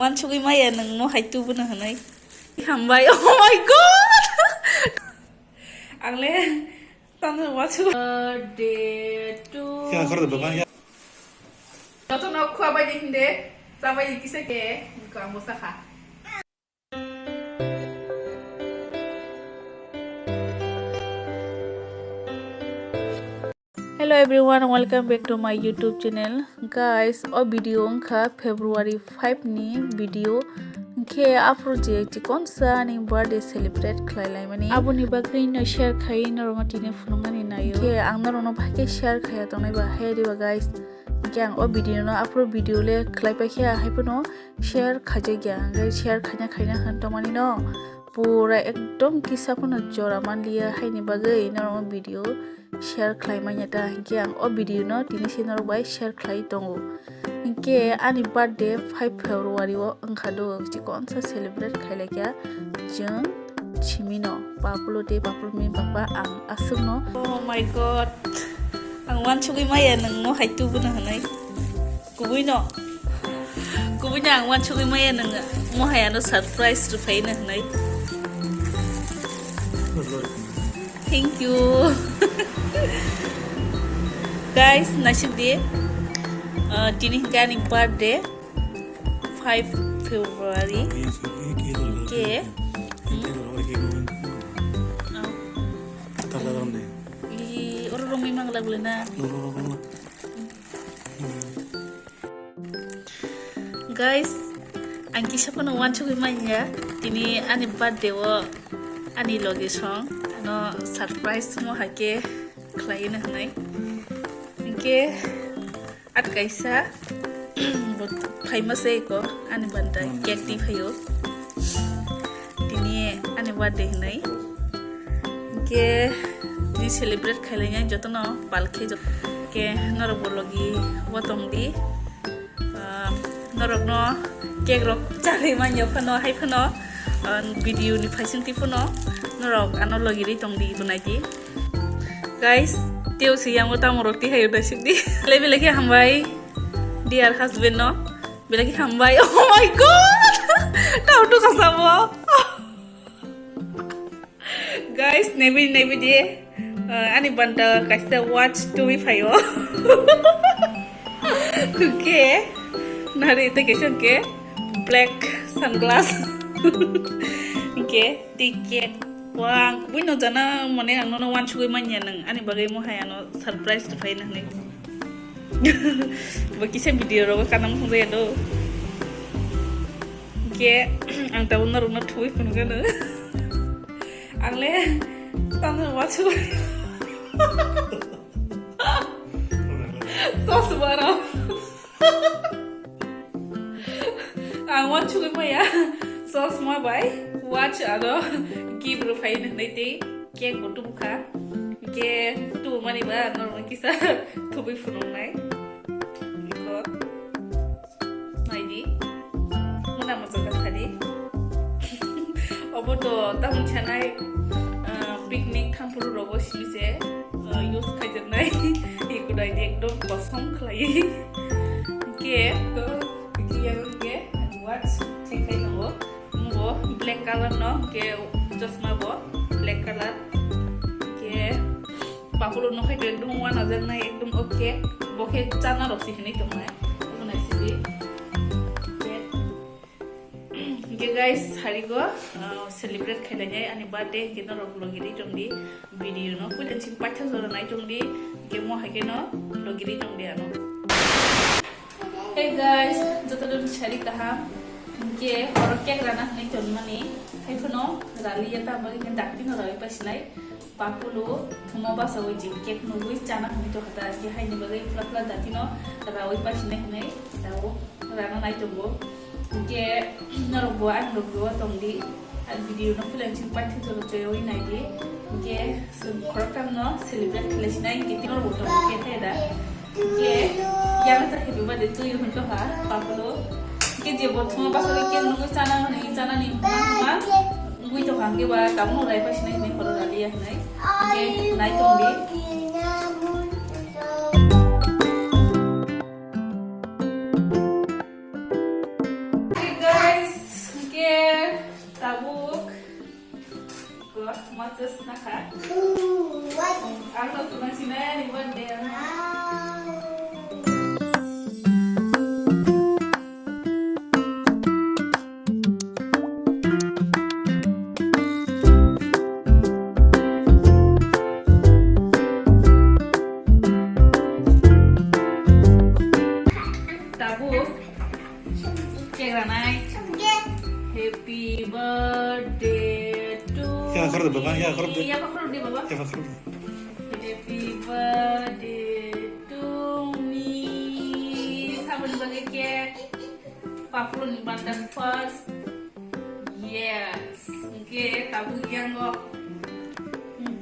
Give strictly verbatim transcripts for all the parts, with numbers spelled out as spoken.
Wansugwi maya nwng mo hai tubuno hwnwi. Hambai, oh my God! Ang le tamo wansugwi. Birthday to Ya, akhor de baba, ya. Jotono khua bai di hinde, cha bai di kisa ke, ko ang bo sakha. Hello everyone, welcome back to my YouTube channel. Guys, o video wngkha February five ni video. Hwnkhe aphuru je chikonsa ani birthday celebrate khlai laimani. Aboni bagwi no share khai norokno tini phunuknani naio. Hwnkhe ang norokno bhai khe share khaiya tongnai ba hai diba guys. Hwnkhe ang o video no aphuru video le khlai paikha, hai phano share khaijakya. Hwnkhe share khaina khaina hwn tongmani no. Pura ekdom kisa phano jora manliya, haini bagwi norokno video share khlai manya ta, hinkhe ang o video no tini se norok bai share khlai tongo. Hinkhe ani birthday five February o wngkha do, chikonsa celebrate khailaikhya chwng simino, Papulo tei Papuloni baba ang aswkno. Oh my God, ang wansugwi maya nwng mo hai tubuno hwnwi. Kubui no. Kubui no ang wansugwi maya nwng mo hai ano surprise rwphai no hwnwi. Thank you. Guys, naisik di. Uh, tini hwnkhe ani birthday, five February. Ke? Hmm? Oh. I, oro romwi mangla gulena. Guys, ang kisa phano wansugwi manya, tini ani birthday o ani logi song ano surprise mo hai khe khlai no hwnwi. Hinkhe at kaisa bo phaima se ko ani banta cake di phaio. Tini ani birthday hinwi. Hinkhe tini celebrate khailaiya jotono pal khe jo-, ke norok bo logi o tong di. Ah, norokno cake rok charwi manya phano hai phano, ah, video ni phaising twi phano norok ano logi ri tong di, tunai di. Guys, teo se yango tamo rok ti hayo da sik di. Lebi lagi hambai, dear husband no. Belagi hambai. Oh my God! Tau tu kasabo. Guys, nebi nebi di, uh, ani banta kaisa watch twi phaio. Oke. Nari te kaisa ke black sunglass. Oke, ticket. Wah, ang kubui no jana mane ang nono wansugwi manya nang ani bagwi mo hai ano surprise rwphai nang ni. Bo kisa video rogo kanam phunjaya do. Ke ang tabo norokno thwi phunukgano. Ang le tamo wachu. Sos baro. Ang wansugwi maya. Sos ma bai. Watch aro gift rwphai nai tei. Cake bo tubukha. Hingke tubumani ba norokno kisa tubui phunuknai. Iko naidi. Muna mochokha sadi. Obo to tamoni sanai, ah, picnic thampuru rogo simi se, ah, use khaijaknai. Iko naidi ekdom kosom khlai. Hingke to, hingke watch check khai tongo. Bo black color no, ke chosma bo black color. Ke papulo no khai ekdom wana jak nai ekdom okay. Bo khe chana rok si hinui tong nai. Bo nai si di. Ke, ke guys, hari go, uh, celebrate khailai nai ani birthday, ke norok logi ri tong di. Video no puila chini paithak jora nai tong di, hingke mo hai khe no logi ri tong di ano. Hey guys, joto no sari kaham. Hingke oro cake rana hinui tongmani, hai phano raliya, tamo hingke dakti no rawi pasinai. Papulo thuma basa oi jing cake nugui chana hinui tongkha ta, hingke haini bagwi phla phla dakti no rawi pasinai hinui tao. Rana nai tongo. Hingke norok bo ani logi o tong di. Ani video no puila chini paithak jora choyawi nai di. Hingke chwng khoroktham no celebrate khlai sinai hingke norok bo tong di khe da. Hingke yang ta happy birthday to you hwn tongkha papulo. Hingke je bo thuma basa oi cake nugui chana hinui chana ni ma ma nugui tongkha hingke ba tabuk no rai pasinai hinui khoro raliya hinui. Hingke nai tong di. Hey guys, What's this? Naka? Ang to tunang sinai ni birthday. Tabuk. Cake ranai. Happy birthday to Ya, khoro de, baba, ya, khoro de. Ya, khoro de, baba. Ya, khoro de. Happy birthday to me. Saboni bagwi cake. Paphuru ni banta first. Yes. Hwnkhe tabuk yango. Hmm.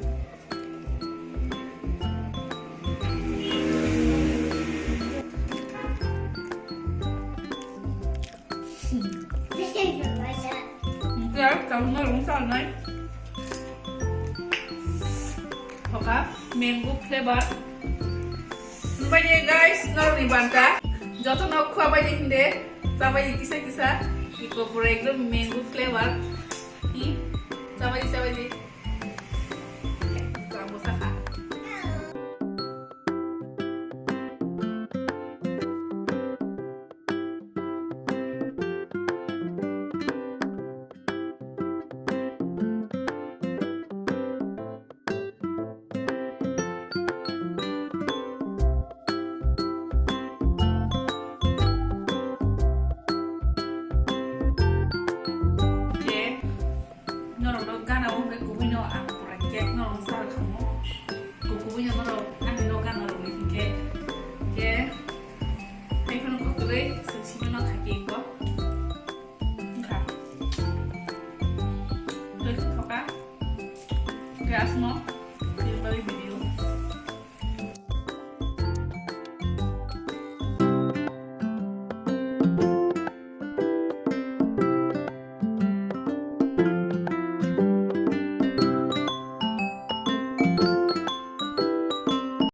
Hwnkhe tabuk norok wngkha nai. Hoka mango flavor. Hwnbai de guys, norokni banta jotono khua bai de hinde, chabai de kisa kisa, iko pura ekdom mango flavor. Hi, chabai de, chabai de. Kamu saka. Norokno gana o hwnkhe kubui no ang pura cake norokno sa rwkha mo. Kubui no norok ani no gana rwgwi hwnkhe. Khe, hai phano kok kwrwi swk simi no kha cake o. Wngkha. Twi thoka. Hwnkhe aswkno.